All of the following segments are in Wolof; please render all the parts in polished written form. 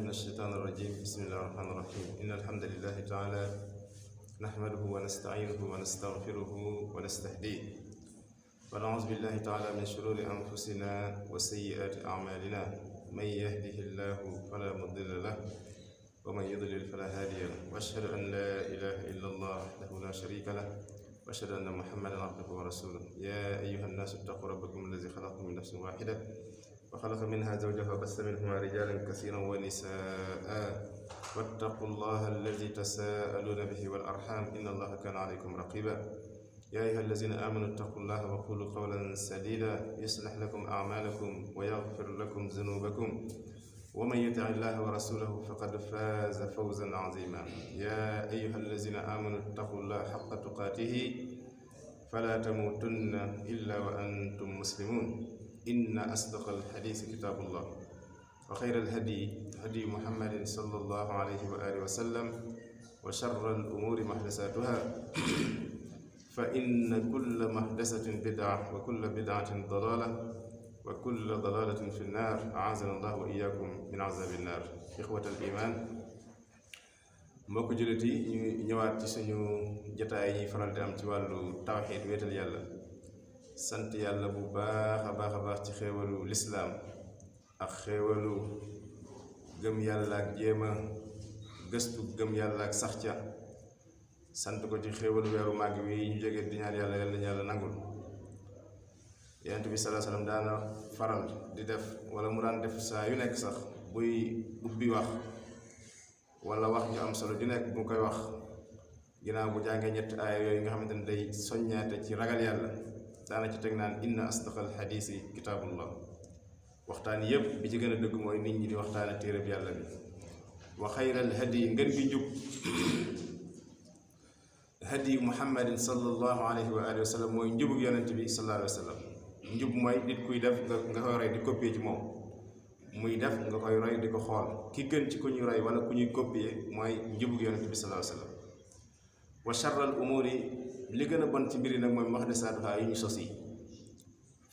من الشيطان الرجيم. بسم الله الرحمن الرحيم. إن الحمد لله تعالى نحمده ونستعينه ونستغفره ونستهديه ونعوذ بالله تعالى من شرور أنفسنا وسيئات أعمالنا. من يهده الله فلا مضل له ومن يضلل فلا هادي له، وأشهد أن لا إله إلا الله وحده لا شريك له، وأشهد أن محمدا عبده ورسوله. يا أيها الناس اتقوا ربكم الذي خلقكم من نفس واحدة وخلق منها زوجها وبث منهما رجالا كثيرا ونساء، واتقوا الله الذي تساءلون به والأرحام إن الله كان عليكم رقيبا. يا أيها الذين آمنوا اتقوا الله وقولوا قولا سديدا يصلح لكم أعمالكم ويغفر لكم ذنوبكم، ومن يطع الله ورسوله فقد فاز فوزا عظيما. يا أيها الذين آمنوا اتقوا الله حق تقاته فلا تموتن إلا وأنتم مسلمون. إن أصدق الحديث كتاب الله، وخير الهدي هدي محمد صلى الله عليه وآله وسلم، وشر الأمور محدثاتها فإن كل محدثة بدعة وكل بدعة ضلالة وكل ضلالة في النار. أعاذنا الله وإياكم من عذاب النار. إخوة الإيمان، mbokk jullit yi ñu ñëwaat ci suñu jotaay yi faral di am ci wàllu tawxiid wéetal yàlla. sant yàlla bu baax a baax ci xéewalu lislaam ak xéewalu gëm yàlla ak jéema gëstu gëm yàlla ak sax ca. sant ko ci xéewalu weeru màgg wi ñu jóge di ñaan yàlla yàlla yàlla nangul. yonent bi sallallahu alayhi wasallam daana faral di def wala mu daan def saa yu nekk sax buy ubbi wax wala wax ju am solo di nekk bu koy wax ginnaaw bu jàngee ñetti aaya yooyu nga xamante ne day soññaate ci ragal yàlla, daana ci teg naan inna asdaqal xadiisi kitaabullah. waxtaan yépp bi ci gën a dëgg mooy nit ñi di waxtaane téereb yàlla bi. wa xayral hadi ngën gi njub hadi muhammadin sallallahu alayhi wa alihi wa sallam mooy njubug yonent bi sallallahu alayhi wa sallam. njub mooy nit kuy def nga koy roy di copier ci moom, muy def nga koy roy di ko xool. ki gën ci ku ñuy roy wala ku ñuy copier mooy njubug yonent bi sallallahu alayhi wa sallam. wa sharral umuri li gën a bon ci mbir yi nag mooy muhdasaatuhaa yu ñu sos yi.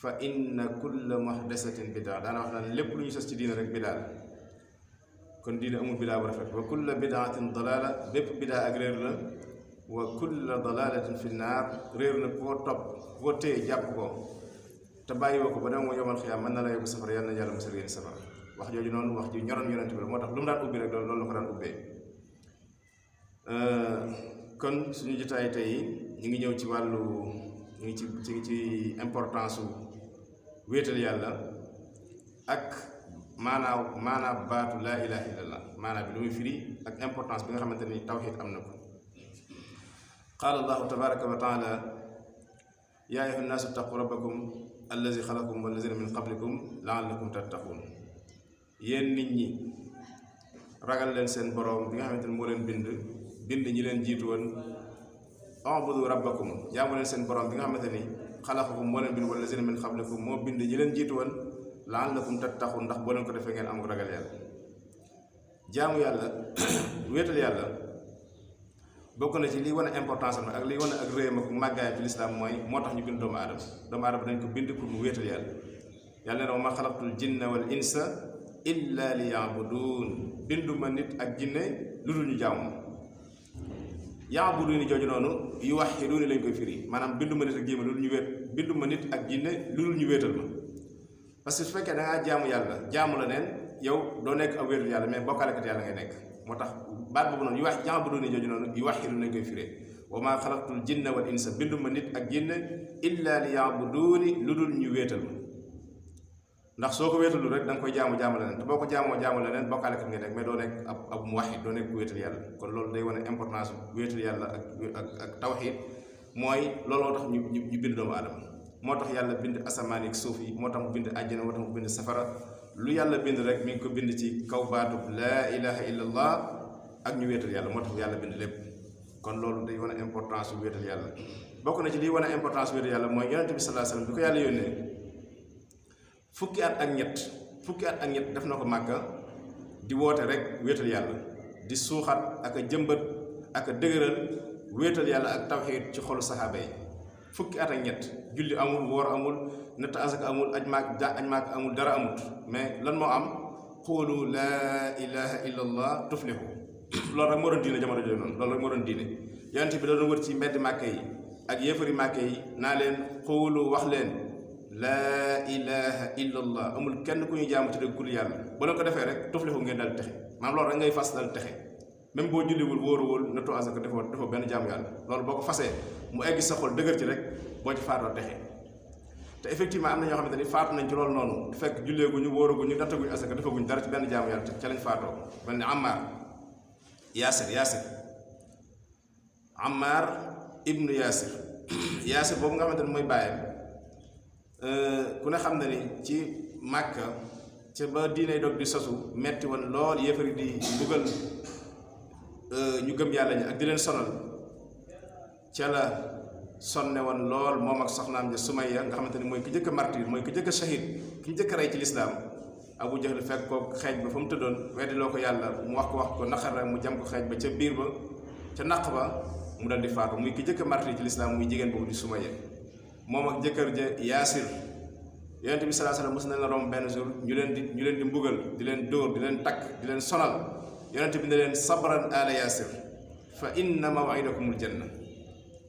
fa inna kulla muhdasatin bidaa, daana wax naan lépp lu ñu sos ci diina rek bidaa la. kon diina amul bidaa bu rafet. wa kulla bidaatin dalaala, bépp bidaa ak réer la. wa kulla dalaalatin fi naar, réer na koo topp koo téye jàpp ko te bàyyiwoo ko ba dem moo yomal xiyaam mën na la yóbbu safara. yàlla na yàlla musal yéen safara. wax jooju noonu wax ju ñoroon yonent bi la, moo tax lu mu daan ubbi rek loolu la ko daan ubbee. kon suñu jotaay tey ñu ngi ñëw ci wàllu ñu ngi ci importance su wéetal yàlla ak maanaa baatu laa ilaha illallah, maanaa bi lu muy firi ak importance bi nga xamante ni tawxiid am na ko. qaala allahu tabaraka wa taala yaa ayyuha nnaasu ttaqu rabbakum allazi xalaqakum wallazina min qablikum laallakum tattaquun. yéen nit ñi ragal leen seen boroom bi nga xamante ni moo leen bind ñi leen jiitu woon. u'budu rabbakum, jaamu leen seen borom bi nga xamante ni xalaqakum moo leen bind wallazina min qablikum moo bind ñi leen jiitu woon. la'allakum tattaqun, ndax boo leen ko defee ngeen am ragal yàlla. jaamu yàlla wéetal yàlla bokk na ci liy wane importance am ak liy wane ak réyam ak màggaayam ci lislaam mooy moo tax ñu bind doomu aadama dañ ko bind pour mu wéetal yàlla. yàlla nee na wa ma xalaqtul jinna wal insa illa liya'budun, binduma nit ak jinne lu dul ñu jaamu. ya'buduni jooju noonu yuwahhiduni lañ koy firi, maanaam binduma nit ak jinne lu dul ñu wéet binduma nit ak jinne lu dul ñu wéetal ma. parce que su fekkee da ngaa jaamu yàlla jaamu la neen yow doo nekk ak wéetal yàlla mais bokkaalekat yàlla ngay nekk. moo tax baat boobu noonu ya'buduni jooju noonu yuwahhiduni lañ koy firee. wa maa xalaqtul jinna wal insa binduma nit ak jinne illa liya'buduni lu dul ñu wéetal ma. ndax soo ko wéetalu rek da nga koy jaamu leneen te boo ko jaamu leneen bokkaalekat ngay nekk mais doo nekk ab muwahhid, doo nekk ku wéetal yàlla. kon loolu day wane importance wéetal yàlla ak tawxiid. mooy looloo tax ñu bind doomu aadama. moo tax yàlla bind asamaan ak suuf yi, moo tax mu bind àjjana, moo tax mu bind safara. lu yàlla bind rek mi ngi ko bind ci kaw baatub laa ilaha illallah ak ñu wéetal yàlla, moo tax yàlla bind lépp. kon loolu day wane importance yu wéetal yàlla. bokk na ci liy wane importance wéetal yàlla mooy yonent bi sallallahu alayhi wasallam bi ko yàlla yónnee fukki at ak ñett def na ko Màkka di woote rek wéetal yàlla, di suuxat ak a jëmbat ak a dëgëral wéetal yàlla ak tawxiid ci xolu saxaaba yi. fukki at ak ñett julli amul, woor amul, natt asaka amul, aj maak amul, dara amut. mais lan moo am? qulu laa ilaha illa allah tuflihu loolu rek moo doon diine jamono jooju noonu loolu rek moo doon diine yonent bi da doon wër ci mbedd màkke yi ak yéefari màkke yi naa leen qulu wax leen laa ilaha illa allah amul kenn ku ñuy jaamu ci dëgg ku dul yàlla ba leen ko defee rek tuflihu ngeen dal texe maanaam loolu rek ngay fas dal texe même boo julliwul wóoruwul nattu asaka defoo benn jaamu yàlla loolu boo ko fasee mu egg sa xol dëgër ci rek boo ci faatoo texe te effectivement am na ñoo xamante ni faatu nañ ci loolu noonu fekk julleeguñu wóoruguñu nattaguñu asaka defaguñu dara ci benn jaamu yàlla ca lañ faatoo mel ni Ammar ibnu Yaasir boobu nga xamante ni mooy bàyyam ku ne xam na ni ci Màkka ca ba diine dog di sosu metti woon lool yéefari di mbugal ñu gëm yàlla ñi ak di leen sonal ca la sonne woon lool moom ak soxnaam ja Sumayya nga xamante ni mooy ki jëkk a martyr mooy ki jëkk a shahid ki ñu jëkk a rey ci lislaam Abu Jahl fekk ko xeej ba fa mu tëddoon weddiloo ko yàlla mu wax ko naqar rek mu jam ko xeej ba ca biir ba ca naq ba mu dal di faatu muy ki jëkk a martyr ci lislaam muy jigéen boobu di Sumayya moom ak jëkkër ja Yaasir Yonent bi sallallahu alayhi wasallam mos na la romb benn jour ñu leen di mbugal di leen dóor di leen takk di leen sonal Yonent bi ne leen sabran ala Yaasir fa inna maw'idakumul janna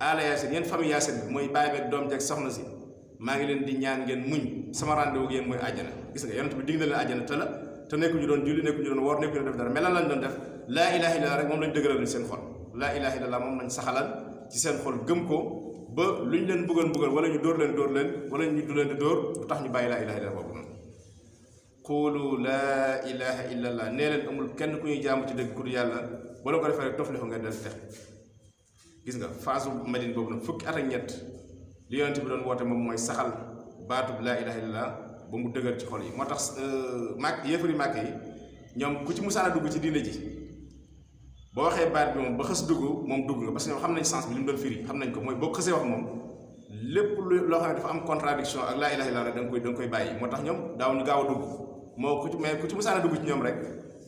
ala Yaasir yéen famille Yaasir bi mooy bàyyi beeg doom jeeg soxna si maa ngi leen di ñaan ngeen muñ sama rendez-vous ak yéen mooy àjjana gis nga Yonent bi dig na leen àjjana te nekkuñu doon julli nekkuñu doon woor nekkuñu doon def dara mais lan lañ doon def laa ilaha illallah rek moom lañ dëgëral seen xol laa ilaha illallah moom lañ saxalal ci seen xol gëm ko ba lu ñu leen bëggoon wala ñu dóor leen wala ñu du leen di dóor lu tax ñu bàyyi laa ilaha illallah boobu noonu qulu laa ilaha illallah nee leen amul kenn ku ñuy jaamu ci dëgg ku dul yàlla wala ko defee rek tuflihu ngeen dal texe gis nga phase Madine boobu nag fukki at ak ñett li Yonent bi doon woote moom mooy saxal baatub laa ilaha illallah ba mu dëgër ci xol yi moo tax yéefari Màkka yi ñoom ku ci musaana dugg ci diine ji boo waxee baat bi moom ba xës dugg moom dugg nga parce que ñoom xam nañ sens bi li mu doon firi xam nañ ko mooy boo xësee wax moom lépp loo xam ne dafa am contradiction ak laa ilaha illallah da nga koy bàyyi moo tax ñoom daaw ñu gaaw a dugg ku ci musaana dugg ci ñoom rek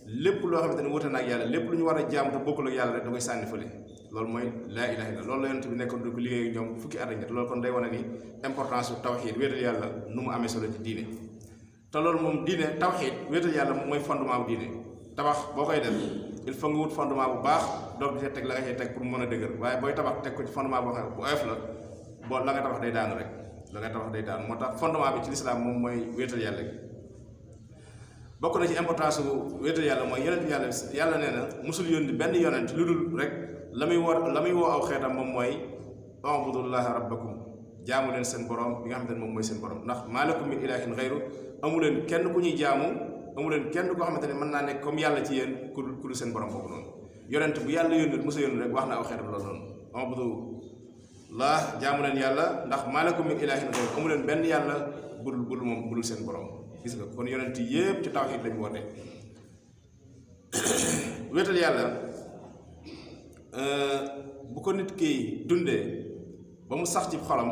lépp loo xamante ne wute na ak yàlla lépp lu ñu war a jaam te bokkul ak yàlla rek da koy sànni fële loolu mooy laa ilaha illallah loolu la Yonent bi nekkoon di ko liggéey ak ñoom fukki at ak ñett loolu kon day wane ni importance bu tawxiid wéetal yàlla nu mu amee solo ci diine te loolu moom diine tawxiid wéetal yàlla mooy fondement bu diine tabax boo koy def il faut nga wut fondement bu baax doog di teg la nga cay teg pour mën a dëgër waaye booy tabax teg ko ci fondement boo xam ne bu oyof la boo la nga tabax day daanu rek moo tax fondement bi ci lislaam moom mooy wéetal yàlla gi bokk na ci importance bu wéetal yàlla mooy yonent yàlla nee na musul yónni benn yonent lu dul rek la muy woo aw xeetam moom mooy ubudullaha rabbakum jaamu leen seen borom bi nga xamante ne moom mooy seen borom ndax maa lakum min ilahin xayru amu leen kenn ku ñuy jaamu amu leen kenn koo xamante ne mën naa nekk comme yàlla ci yéen ku dul seen borom boobu noonu yonent bu yàlla yónni musa yónni rek wax na aw xeetam loolu noonu ubudullah jaamu leen yàlla ndax maa lakum min ilahin xayru amu leen benn yàlla budul seen borom gis nga kon yonent yépp ci tawxiid lañu woote wéetal yàlla bu ko nit ki dundee ba mu sax ci xolam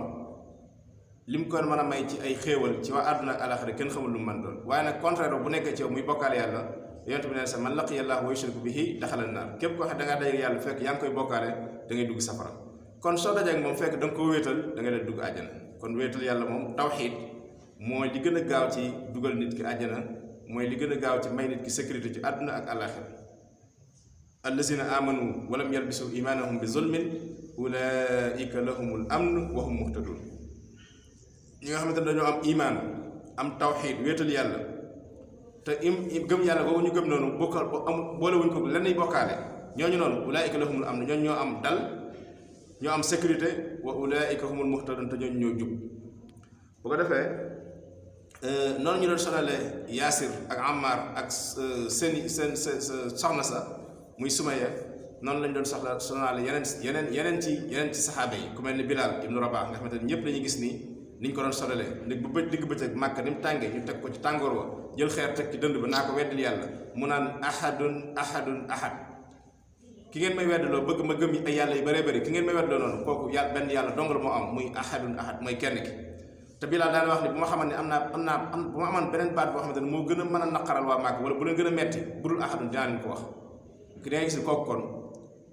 li mu ko mën a may ci ay xéewal ci waa àdduna ak alaxira kenn xamul lu mu mën doon waaye nag contraire bu nekkee ci yow muy bokkaale yàlla yonent bi ne sa man laqiya llaaha wa yushriku bihi daxala naar képp koo xam da ngaa dajeek yàlla fekk yaa ngi koy bokkaale da ngay dugg safara kon soo dajeek moom fekk da nga ko wéetal da ngay leen dugg àjjana kon wéetal yàlla moom tawxiid mooy li gën a gaaw ci dugal nit ki àjjana mooy li gën a gaaw ci may nit ki sécurité ci àdduna ak alaxira allazina amanu walam yalbisu imanahum bi zulmin ulaika lahumul amn wa hum muhtadun ñi nga xamante ne dañoo am imaan am tawxiid wéetal yàlla te gëm yàlla boobu ñu gëm noonu bokkal boolewuñ ko lenn bokkaale ñooñu noonu ulaika lahumul amn ñooñu ñoo am dal ñoo am sécurité wa ulaika humul muhtadun te ñooñu ñoo jub bu ko defee noonu ñu doon sonale Yaasir ak Ammar ak seen soxna sa muy Sumayya noonu lañ doon sonale yeneen ci saxaaba yi ku mel ni Bilaal ibnu Rabaax nga xamante ne ñëpp dañuy gis ni niñ ko doon sonale ndig bu digg bëccëg Màkka ni mu tàngee ñu teg ko ci tàngoor wa jël xeer teg ci dënd ba naa ko weddil yàlla mu naan ahadun ahad ki ngeen may weddiloo bëgg ma gëm ay yàlla yu bëree bëri ki ngeen may weddiloo noonu kooku yàlla benn yàlla dong la moo am muy ahadun ahad mooy kenn ki te Bilaal daan wax ni bu ma xamante ne bu ma amoon beneen baat boo xamante ne moo gën a mën a naqaral waa Màkka wala bu leen gën a metti bu dul ahadun dinaa leen ko wax ki da ngay gis kooku kon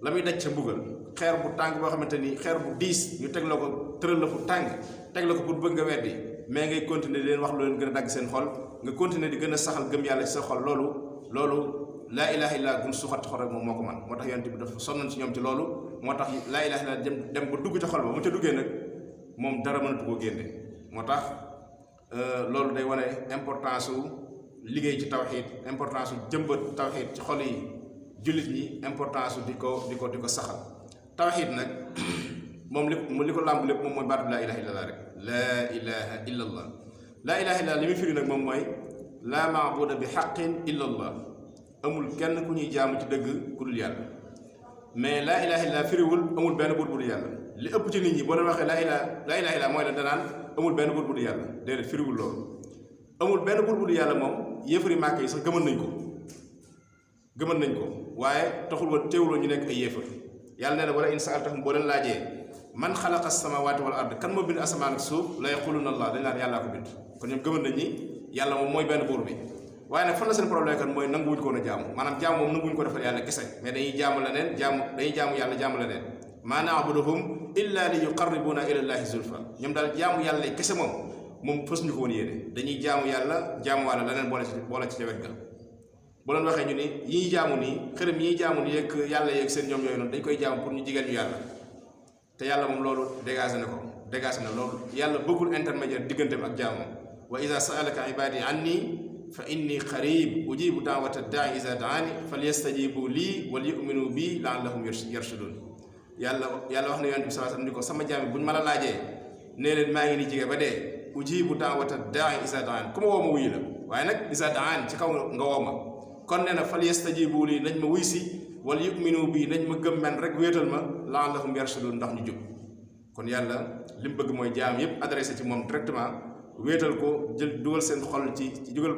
la muy daj ca mbugal xeer bu tàng boo xamante ni xeer bu diis ñu teg la ko tëral la fu tàng teg la ko pour bëgg nga weddi mais ngay continuer di leen wax lu leen gën a dagg seen xol nga continuer di gën a saxal gëm yàlla ci sa xol loolu laa ilaha illa gun suxat xol rek moom moo ko man moo tax yonent bi dafa sonnoon ci ñoom ci loolu moo tax laa ilaha illa dem ba dugg ca xol ba mu ca duggee nag moom dara mënatu koo génne moo tax loolu day wane importance su liggéey ci tawxiid importance su jëmbat tawxiid ci xol yi jullit ñi importance su di ko saxal tawxiid nag moom li ko làmb lépp moom mooy baatu laa ilaha illallah rek laa ilaha illallah laa ilaha illallah li muy firi nag moom mooy laa maabuda bi xaqin illallah amul kenn ku ñuy jaamu ci dëgg ku dul yàlla mais laa ilaha illallah firiwul amul benn buur bu dul yàlla li ëpp ci nit ñi boo leen waxee laa ilaha illallah mooy la danaan amul benn buur bu dul yàlla déedéet firiwul loolu amul benn buur bu dul yàlla moom yéefari màkk yi sax gëmën nañ ko waaye taxul woon teewuloo ñu nekk ay yéefar yàlla nee na wala in saaltahum boo leen laajee man xalaqa samawati wal ard kan moo bind asamaan ak suuf la yaquluna allah dañ naan yàllaa ko bind kon ñoom gëmën nañ ni yàlla moom mooy benn buur bi waaye nag fan la seen problème kan mooy nanguwuñ ko woon a jaamu maanaam jaamu moom nanguwuñ ko defal yàlla kese mais dañuy jaamu leneen yàlla jaamu leneen maa na'buduhum illa li yuqarribuna ila llahi zulfa ñoom daal jaamu yàlla kese moom fës ñu ko woon yéene dañuy jaamu yàlla jaamu wàlla leneen boole ci ca wet ga bu leen waxee ñu ni yi ñuy jaamu nii xërëm yi ñuy jaamu nii yeeg yàlla yeeg seen ñoom yooyu noonu dañ koy jaamu pour ñu jigéen ñu yàlla te yàlla moom loolu dégagé na loolu yàlla bëggul intermédiaire digganteem ak jaamam wa ida saalaka ibadi anni fa inni qarib ujibu daawata daai ida daani falyastajibu lii wal yuminu bi laallahum yarshudun yàlla wax na yonent bi sallallahu alayhi wasallam ni ko sama jaam buñ ma la laajee nee leen maa ngi ni jige ba dee ujibu daawata daai ida daani ku ma woo ma wuyu la waaye nag ida daani ci kaw nga woo ma kon nee na falyastajibu lii nañ ma wuy si wal yuminu bi nañ ma gëm men rek wéetal ma laallahum yarshudun ndax ñu jub kon yàlla li mu bëgg mooy jaam yépp adressé ci moom directement wéetal ko jël dugal seen xol ci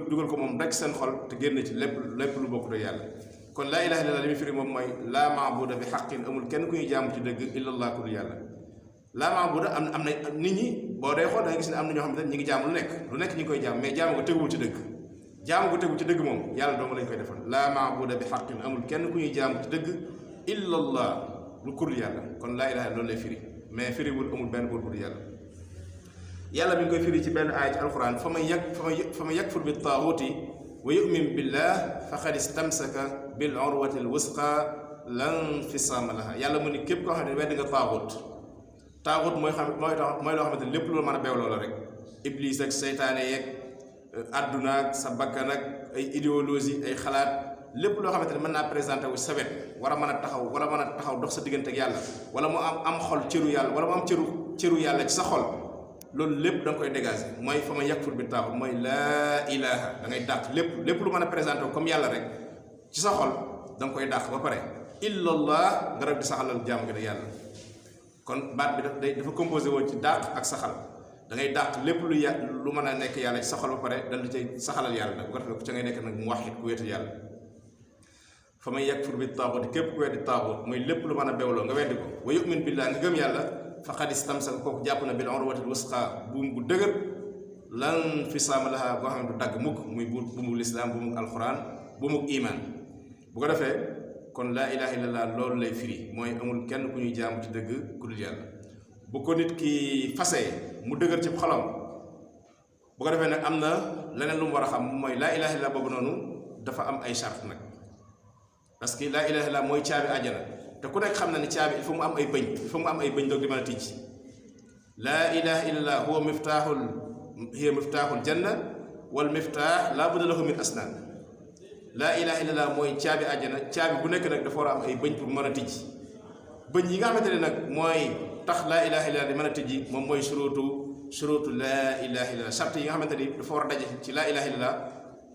dugal ko moom rek seen xol te génn ci lépp lu bokk do yàlla kon laa ilaha illallah li muy firi moom mooy laa maabuda bi xaqin amul kenn ku ñuy jaamu ci dëgg illallah ku dul yàlla laa maabuda am na nit ñi boo day xool da nga gis ne am na ñoo xam ne ñi ngi jaamu lu nekk ñu ngi koy jaam mais jaamu ko teguwul ci dëgg jaamu ko tegu ci dëgg moom yàlla dong lañ koy defal laa maabuda bi xaqin amul kenn ku ñuy jaamu ci dëgg illallah lu kurul yàlla kon laa ilaha loolu lay firi mais firiwul amul benn buur bu dul yàlla mi ngi koy firi ci benn aaya ci alquran fa man yakfur bi taaguuti wa yu'min billah faqad istamsaka bil urwati al wusqa lan fisaama laha yàlla mu ni képp koo xam ne weddi nga taaguut mooy loo xamante ne lépp lu mën a beew loola rek iblis ak seytaane yeeg àdduna ak sa bakkan ak ay idéologie ay xalaat lépp loo xamante ne mën naa présenté wu sa wet war a mën a taxaw dox sa diggante ak yàlla wala mu am xol cëru yàlla wala mu am cëru yàlla ci sa xol loolu lépp da nga koy dégager mooy fa man yakfur bi taaxut mooy laa ilaha da ngay dàq lépp lu mën a présenté wu comme yàlla rek ci sa xol da nga koy dàq ba pare illallah nga rek di saxalal jaamu gi da yàlla kon baat bi dafa composé woon ci dàq ak saxal da ngay dàq lépp lu mën a nekk yàlla ci sa xol ba pare dal di cay saxalal yàlla nag bu ko defee ca ngay nekk nag mu waxit ku wéetal yàlla fa man yakfur bi taaxut képp ku weddi taaxut muy lépp lu mën a bewloo nga weddi ko wa yu'min billah nga gëm yàlla faqad istamsaka kooku jàpp na bil urwatil wusqa buum bu dëgër lan fisaama laha boo xam ne du dagg mukk muy buumu lislaam buumu alquran buumu iman bu ko defee kon laa ilaha illallah loolu lay firi mooy amul kenn ku ñuy jaamu ci dëgg ku dul yàlla bu ko nit ki fasee mu dëgër ci xolam bu ko defee nag am na leneen lu mu war a xam mooy laa ilaha illallah boobu noonu dafa am ay charte nag parce que laa ilaha illallah mooy caabi àjjana te ku nekk xam na ne caabi il faut mu am ay bëñ doog di mën a tijj laa ilaha illallah hiya miftaaxul janna wal miftaax laa budda lahu min asnaan laa ilaha illallah mooy caabi àjjana caabi bu nekk nag dafa war a am ay bëñ pour mën a tijj bëñ yi nga xamante ne nag mooy tax laa ilaha illallah di mën a tijji moom mooy surutu laa ilaha illallah sart yi nga xamante ni dafa war a daje ci laa ilaha illallah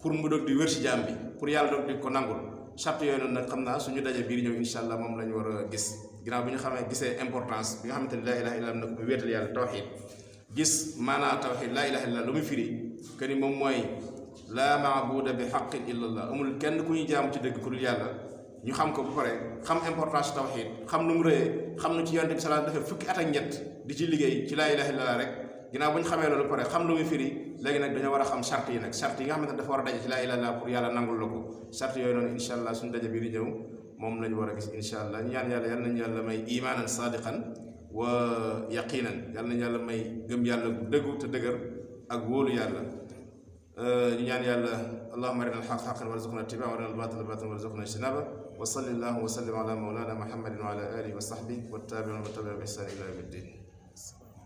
pour mu doog di wér ci jaam bi pour yàlla doog di ko nangul sart yooyu noonu nag xam naa suñu daje biir ñëw insha allah moom la ñu war a gis ginnaaw bi ñu gisee importance bi nga xamante ni laa ilaha illallah nag wéetal yàlla tawxid gis maanaa tawxid laa ilaha illallah lu muy firi que ni moom mooy laa maabuda bi xaqin illallah amul kenn ku ñuy jaamu ci dëgg ku dul yàlla ñu xam ko bu pare xam importance tawxid xam nu mu rëyee xam nu ci yonent bi sallallahu alayhi wasallam dafay fukki at ak ñett di ci liggéey ci laa ilaha illallah rek ginnaaw bu ñu xamee loolu pare xam lu muy firi léegi nag dañoo war a xam charte yi nag charte yi nga xamante ne dafa war a daje ci laa ilaha illallah pour yàlla nangul la ko charte yooyu noonu insha allah suñu daje bi di ñëw moom lañu war a gis insha allah ñu ñaan yàlla yal nañu yàlla may imaanan sadiqan wa yaqinan yal nañu yàlla may gëm yàlla gu dëggu te dëgër ak wóolu yàlla ñu ñaan yàlla allahumma arina al-haqqa haqqan warzuqna ittibaa'a wa arina al-baatila baatilan warzuqna ijtinaaba wa sallallahu wa sallim ala mawlana muhammadin wa ala alihi wa sahbihi wa tabi'ina wa tabi'ahum bi ihsan ila yawmi ddin